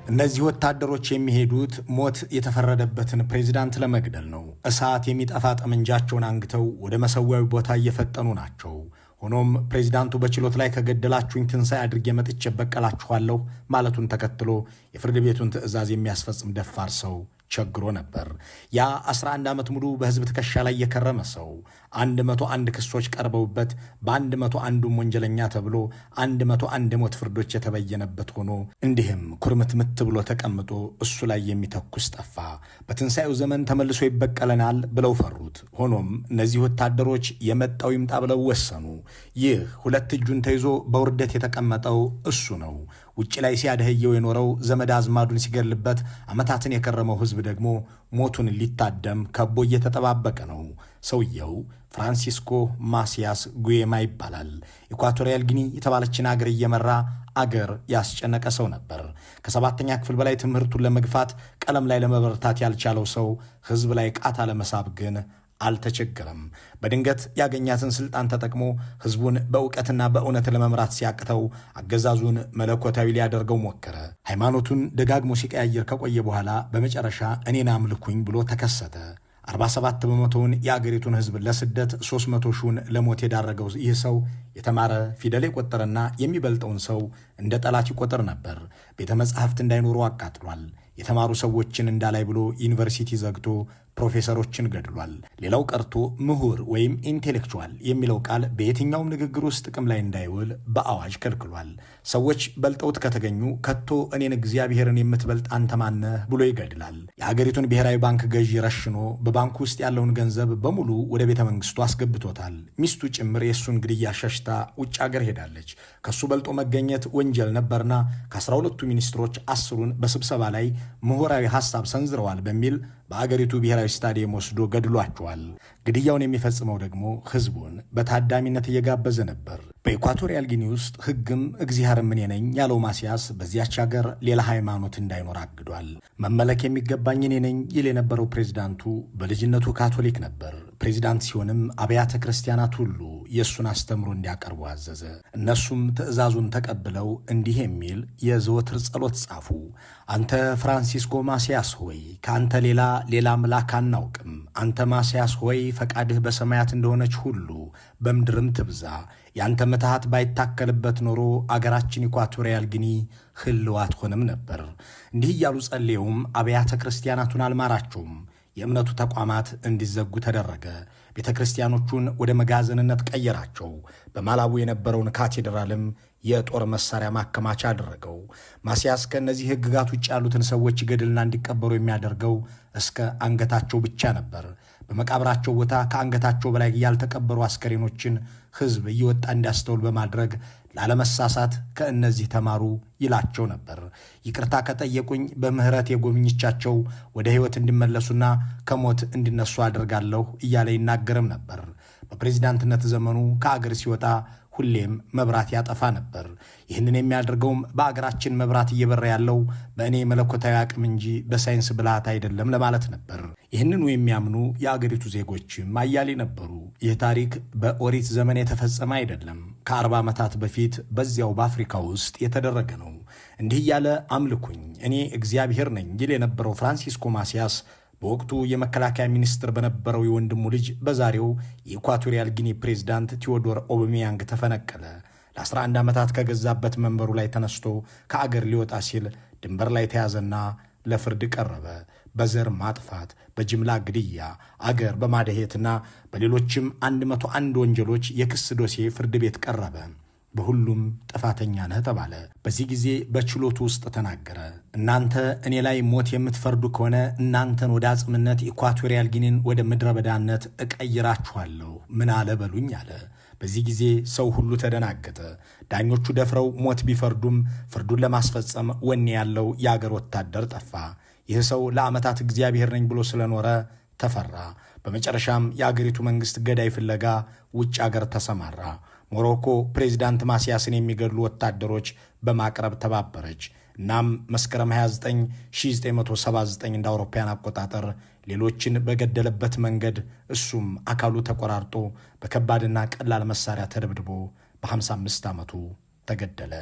እነዚህ ወታደሮች የሚሄዱት ሞት የተፈረደበትን ፕሬዚዳንት ለመግደል ነው። እሳት የሚጠፋ ጠመንጃቸውን አንግተው ወደ መሰዊያዊ ቦታ እየፈጠኑ ናቸው። ሆኖም ፕሬዚዳንቱ በችሎት ላይ ከገደላችሁኝ ትንሣኤ አድርጌ መጥቼ እበቀላችኋለሁ ማለቱን ተከትሎ የፍርድ ቤቱን ትዕዛዝ የሚያስፈጽም ደፋር ሰው ቸግሮ ነበር። ያ 11 ዓመት ሙሉ በሕዝብ ትከሻ ላይ የከረመ ሰው 101 ክሶች ቀርበውበት በ101ዱም ወንጀለኛ ተብሎ 101 የሞት ፍርዶች የተበየነበት ሆኖ እንዲህም ኩርምትምት ብሎ ተቀምጦ እሱ ላይ የሚተኩስ ጠፋ። በትንሣኤው ዘመን ተመልሶ ይበቀለናል ብለው ፈሩት። ሆኖም እነዚህ ወታደሮች የመጣው ይምጣ ብለው ወሰኑ። ይህ ሁለት እጁን ተይዞ በውርደት የተቀመጠው እሱ ነው። ውጭ ላይ ሲያደህየው የኖረው ዘመድ አዝማዱን ሲገድልበት ዓመታትን የከረመው ሕዝብ ደግሞ ሞቱን ሊታደም ከቦ እየተጠባበቀ ነው። ሰውየው ፍራንሲስኮ ማሲያስ ጉዌማ ይባላል። ኢኳቶሪያል ጊኒ የተባለችን አገር እየመራ አገር ያስጨነቀ ሰው ነበር። ከሰባተኛ ክፍል በላይ ትምህርቱን ለመግፋት ቀለም ላይ ለመበርታት ያልቻለው ሰው ሕዝብ ላይ ቃታ ለመሳብ ግን አልተቸገረም። በድንገት ያገኛትን ስልጣን ተጠቅሞ ህዝቡን በእውቀትና በእውነት ለመምራት ሲያቅተው አገዛዙን መለኮታዊ ሊያደርገው ሞከረ። ሃይማኖቱን ደጋግሞ ሲቀያየር ከቆየ በኋላ በመጨረሻ እኔን አምልኩኝ ብሎ ተከሰተ። 47%ውን የአገሪቱን ህዝብ ለስደት፣ 300 ሺውን ለሞት የዳረገው ይህ ሰው የተማረ፣ ፊደል የቆጠረና የሚበልጠውን ሰው እንደ ጠላት ይቆጥር ነበር። ቤተ መጻሕፍት እንዳይኖሩ አቃጥሏል። የተማሩ ሰዎችን እንዳላይ ብሎ ዩኒቨርሲቲ ዘግቶ ፕሮፌሰሮችን ገድሏል። ሌላው ቀርቶ ምሁር ወይም intellectual የሚለው ቃል በየትኛውም ንግግር ውስጥ ጥቅም ላይ እንዳይውል በአዋጅ ከልክሏል። ሰዎች በልጠውት ከተገኙ ከቶ እኔን እግዚአብሔርን የምትበልጥ አንተ ማነህ ብሎ ይገድላል። የሀገሪቱን ብሔራዊ ባንክ ገዢ ረሽኖ በባንኩ ውስጥ ያለውን ገንዘብ በሙሉ ወደ ቤተ መንግስቱ አስገብቶታል። ሚስቱ ጭምር የእሱን ግድያ ሸሽታ ውጭ አገር ሄዳለች። ከሱ በልጦ መገኘት ወንጀል ነበርና ከ12ቱ ሚኒስትሮች 10ሩን በስብሰባ ላይ ምሁራዊ ሐሳብ ሰንዝረዋል በሚል በአገሪቱ ብሔራዊ ስታዲየም ወስዶ ገድሏቸዋል። ግድያውን የሚፈጽመው ደግሞ ህዝቡን በታዳሚነት እየጋበዘ ነበር። በኢኳቶሪያል ጊኒ ውስጥ ህግም እግዚአብሔርም እኔ ነኝ ያለው ማሲያስ በዚያች ሀገር ሌላ ሃይማኖት እንዳይኖር አግዷል። መመለክ የሚገባኝ እኔ ነኝ ይል የነበረው ፕሬዚዳንቱ በልጅነቱ ካቶሊክ ነበር። ፕሬዚዳንት ሲሆንም አብያተ ክርስቲያናት ሁሉ የእሱን አስተምሮ እንዲያቀርቡ አዘዘ። እነሱም ትዕዛዙን ተቀብለው እንዲህ የሚል የዘወትር ጸሎት ጻፉ። አንተ ፍራንሲስኮ ማሲያስ ሆይ፣ ከአንተ ሌላ ሌላ አምላክ አናውቅም። አንተ ማሲያስ ሆይ፣ ፈቃድህ በሰማያት እንደሆነች ሁሉ በምድርም ትብዛ። የአንተ ምትሃት ባይታከልበት ኖሮ አገራችን ኢኳቶሪያል ጊኒ ህልው አትሆንም ነበር። እንዲህ እያሉ ጸልየውም አብያተ ክርስቲያናቱን አልማራቸውም። የእምነቱ ተቋማት እንዲዘጉ ተደረገ። ቤተ ክርስቲያኖቹን ወደ መጋዘንነት ቀየራቸው። በማላቡ የነበረውን ካቴድራልም የጦር መሳሪያ ማከማቻ አደረገው። ማሲያስ ከእነዚህ ሕግጋት ውጭ ያሉትን ሰዎች ይገድልና እንዲቀበሩ የሚያደርገው እስከ አንገታቸው ብቻ ነበር። በመቃብራቸው ቦታ ከአንገታቸው በላይ ያልተቀበሩ አስከሬኖችን ሕዝብ እየወጣ እንዲያስተውል በማድረግ ላለመሳሳት ከእነዚህ ተማሩ ይላቸው ነበር። ይቅርታ ከጠየቁኝ በምህረት የጎብኝቻቸው ወደ ሕይወት እንዲመለሱና ከሞት እንዲነሱ አድርጋለሁ እያለ ይናገርም ነበር። በፕሬዚዳንትነት ዘመኑ ከአገር ሲወጣ ሁሌም መብራት ያጠፋ ነበር። ይህንን የሚያደርገውም በአገራችን መብራት እየበራ ያለው በእኔ መለኮታዊ አቅም እንጂ በሳይንስ ብልሃት አይደለም ለማለት ነበር። ይህንኑ የሚያምኑ የአገሪቱ ዜጎችም አያሌ ነበሩ። ይህ ታሪክ በኦሪት ዘመን የተፈጸመ አይደለም። ከ40 ዓመታት በፊት በዚያው በአፍሪካ ውስጥ የተደረገ ነው። እንዲህ እያለ አምልኩኝ እኔ እግዚአብሔር ነኝ ይል የነበረው ፍራንሲስኮ ማሲያስ በወቅቱ የመከላከያ ሚኒስትር በነበረው የወንድሙ ልጅ በዛሬው የኢኳቶሪያል ጊኒ ፕሬዝዳንት ቴዎዶር ኦብሚያንግ ተፈነቀለ። ለ11 ዓመታት ከገዛበት መንበሩ ላይ ተነስቶ ከአገር ሊወጣ ሲል ድንበር ላይ ተያዘና ለፍርድ ቀረበ። በዘር ማጥፋት፣ በጅምላ ግድያ፣ አገር በማደሄትና በሌሎችም 101 ወንጀሎች የክስ ዶሴ ፍርድ ቤት ቀረበ። በሁሉም ጥፋተኛ ነህ ተባለ። በዚህ ጊዜ በችሎቱ ውስጥ ተናገረ። እናንተ እኔ ላይ ሞት የምትፈርዱ ከሆነ እናንተን ወደ አጽምነት፣ ኢኳቶሪያል ጊኒን ወደ ምድረ በዳነት እቀይራችኋለሁ። ምን አለ በሉኝ አለ። በዚህ ጊዜ ሰው ሁሉ ተደናገጠ። ዳኞቹ ደፍረው ሞት ቢፈርዱም ፍርዱን ለማስፈጸም ወኔ ያለው የአገር ወታደር ጠፋ። ይህ ሰው ለዓመታት እግዚአብሔር ነኝ ብሎ ስለኖረ ተፈራ። በመጨረሻም የአገሪቱ መንግሥት ገዳይ ፍለጋ ውጭ አገር ተሰማራ። ሞሮኮ ፕሬዚዳንት ማሲያስን የሚገድሉ ወታደሮች በማቅረብ ተባበረች። እናም መስከረም 29 1979 እንደ አውሮፓውያን አቆጣጠር ሌሎችን በገደለበት መንገድ እሱም አካሉ ተቆራርጦ በከባድና ቀላል መሳሪያ ተደብድቦ በ55 ዓመቱ ተገደለ።